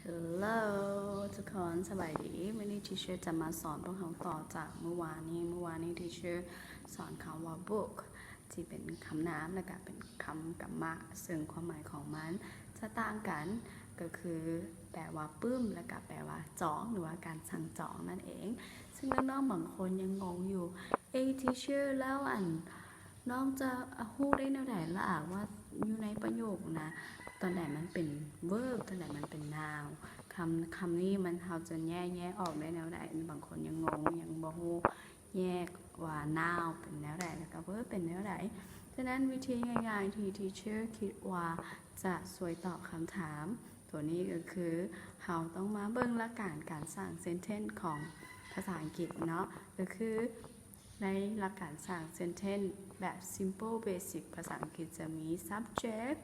Hello ທຸກຄົນ ສະບາຍດີ. ມື້ນີ້ teacher ຈະມາສອນພວກເຮົາຕໍ່ຈາກມື້ວານນີ້. ມື້ວານນີ້ teacher ສອນຄຳວ່າ book ທີ່ເປັນຄຳນາມ ແລະກະເປັນຄຳກຳມະ ເຊິ່ງຄວາມໝາຍຂອງມັນຈະຕ່າງກັນ ກໍຄືແປວ່າປຶ້ມ ແລະກະແປວ່າຈອງ ຫຼືວ່າການສັ່ງຈອງນັ້ນເອງ. ເຊິ່ງນ້ອງໆບາງຄົນຍັງງົງຢູ່ ເອີ teacher ແລ້ວອັນ ນ້ອງຈະຮູ້ໄດ້ແນວໃດລະອາ ວ່າຢູ່ໃນປະໂຫຍກນະ ຕອນໃດມັນເປັນ verb ຕອນໃດມັນເປັນ noun? ຄຳ ຄຳນີ້ມັນ ເຮົາຈະແຍກ ແຍກອອກໄດ້ແນວໃດ? ບາງຄົນຍັງງົງ ຍັງບໍ່ຮູ້ແຍກວ່າ noun ເປັນແນວໃດ ແລ້ວກໍ verb ເປັນແນວໃດ. ສະນັ້ນວິທີງ່າຍໆທີ່ teacher ຄິດວ່າຈະຊ່ວຍຕອບຄຳຖາມໂຕນີ້ກໍຄື ເຮົາຕ້ອງມາເບິ່ງຫຼັກການການສ້າງ sentence ຂອງພາສາອັງກິດເນາະ ກໍຄື ໃນຫຼັກການສ້າງ sentence ແບບ simple basic ພາສາອັງກິດຈະມີ subject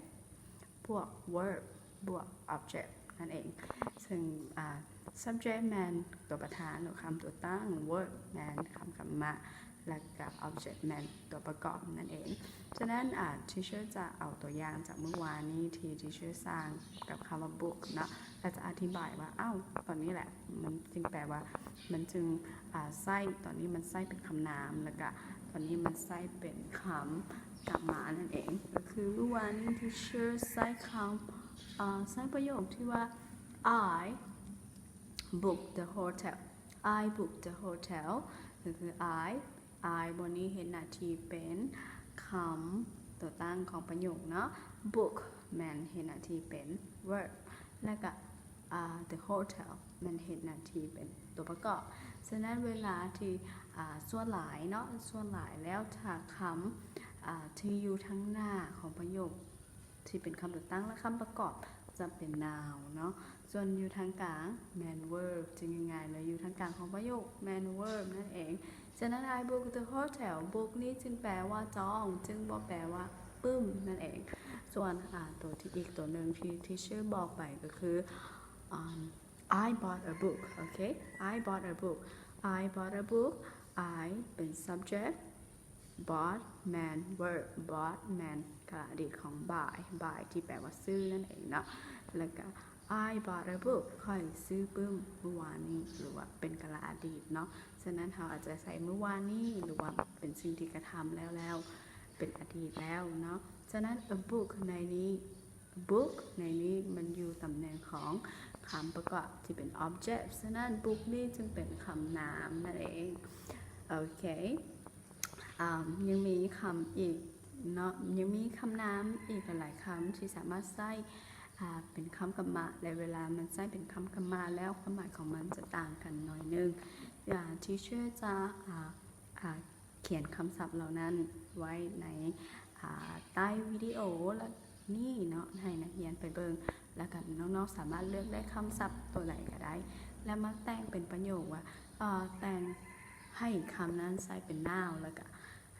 ບວກ verb ບວກ object ນັ້ນເອງ. ເຊິ່ງ ອາ subject ແມ່ນຕົວປະທານ ຫຼືຄຳຕົວຕັ້ງ, verb ແມ່ນຄຳກຳມະ ແລະກະ object ແມ່ນຕົວປະກອບນັ້ນເອງ. ສະນັ້ນ ອາ teacher ຈະເອົາຕົວຢ່າງຈາກມື້ວານນີ້ທີ່ teacher ສ້າງກັບຄຳວ່າ book ເນາະ ແລະຈະອະທິບາຍວ່າ ອ້າວ ຕອນນີ້ແຫຼະ ມັນຈຶ່ງແປວ່າ ມັນຈຶ່ງ ອາ ໃຊ້ ຕອນນີ້ມັນໃຊ້ເປັນຄຳນາມ ແລະກະຕອນນີ້ມັນໃຊ້ເປັນຄຳກຳມະນັ້ນເອງ. ກໍຄືມື້ວານນີ້ teacher ໃຊ້ຄຳ ອາ ໃຊ້ປະໂຫຍກທີ່ວ່າ I book the hotel. I book the hotel ກໍຄື I I ບ່ອນນີ້ເຮັດໜ້າທີ່ເປັນຄຳຕົວຕັ້ງຂອງປະໂຫຍກເນາະ, book ແມ່ນເຮັດໜ້າທີ່ເປັນ verb ແລະກະ ອາ the hotel ແມ່ນເຮັດໜ້າທີ່ເປັນຕົວປະກອບ. ສະນັ້ນເວລາທີ່ ອາ ສ່ວນຫຼາຍເນາະ ສ່ວນຫຼາຍແລ້ວຖ້າຄຳ ອາ ທີ່ຢູ່ທາງໜ້າຂອງປະໂຫຍກ ທີ່ເປັນຄຳຕົວຕັ້ງ ແລະ ຄຳປະກອບຈະເປັນ noun ເນາະ, ສ່ວນຢູ່ທາງກາງແມ່ນ verb ຈຶ່ງງ່າຍໆເລີຍ ຢູ່ທາງກາງຂອງປະໂຫຍກແມ່ນ verb ນັ້ນເອງ. ສະນັ້ນ I book the hotel, book ນີ້ຈຶ່ງແປວ່າຈອງ ຈຶ່ງບໍ່ແປວ່າປຶ້ມນັ້ນເອງ. ສ່ວນ ອາ ຕົວທີ່ ອີກຕົວໜຶ່ງທີ່ teacher ບອກໄປກໍຄື ອາ I bought a book. ໂອເຄ I bought a book. I bought a book. I ເປັນ subject, bought ແມ່ນ verb, bought ແມ່ນກາລະອະດີດຂອງ buy, buy ທີ່ແປວ່າຊື້ນັ້ນເອງເນາະ. ແລ້ວກະ I bought a book, ຂ້ອຍຊື້ປຶ້ມມື້ວານນີ້ ຫຼືວ່າເປັນກາລະອະດີດເນາະ. ສະນັ້ນເຮົາອາດຈະໃຊ້ມື້ວານນີ້ ຫຼືວ່າເປັນສິ່ງທີ່ກະທຳແລ້ວໆ ເປັນອະດີດແລ້ວເນາະ. ສະນັ້ນ a book ໃນນີ້ book ໃນນີ້ມັນຢູ່ຕຳແໜ່ງຂອງຄຳປະກອບທີ່ເປັນ object, ສະນັ້ນ book ນີ້ຈຶ່ງເປັນຄຳນາມນັ້ນເອງ. ໂອເຄ ອາ ຍັງມີຄຳອີກເນາະ ຍັງມີຄຳນາມອີກຫຼາຍໆຄຳທີ່ສາມາດໃຊ້ ອາ ເປັນຄຳກຳມະ ແລະ ເວລາມັນໃຊ້ເປັນຄຳກຳມະແລ້ວ ຄວາມໝາຍຂອງມັນຈະຕ່າງກັນໜ້ອຍໜຶ່ງ. ອາ teacher ຈະ ອາ ອາ ຂຽນຄຳສັບເຫຼົ່ານັ້ນໄວ້ໃນ ອາ ໃຕ້ວິດີໂອ ແລະ ນີ້ເນາະ ໃຫ້ນັກຮຽນໄປເບິ່ງ ແລ້ວກໍນ້ອງໆສາມາດເລືອກໄດ້ຄຳສັບຕົວໃດກໍໄດ້ ແລ້ວມາແຕ່ງເປັນປະໂຫຍກວ່າ ເອີ ແຕ່ງໃຫ້ຄຳນັ້ນໃຊ້ເປັນ noun ແລ້ວກໍ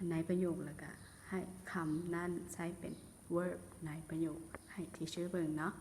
ໃນປະໂຫຍກ ແລ້ວກໍໃຫ້ຄຳນັ້ນໃຊ້ເປັນ verb ໃນປະໂຫຍກໃຫ້ teacher ເບິ່ງເນາະ.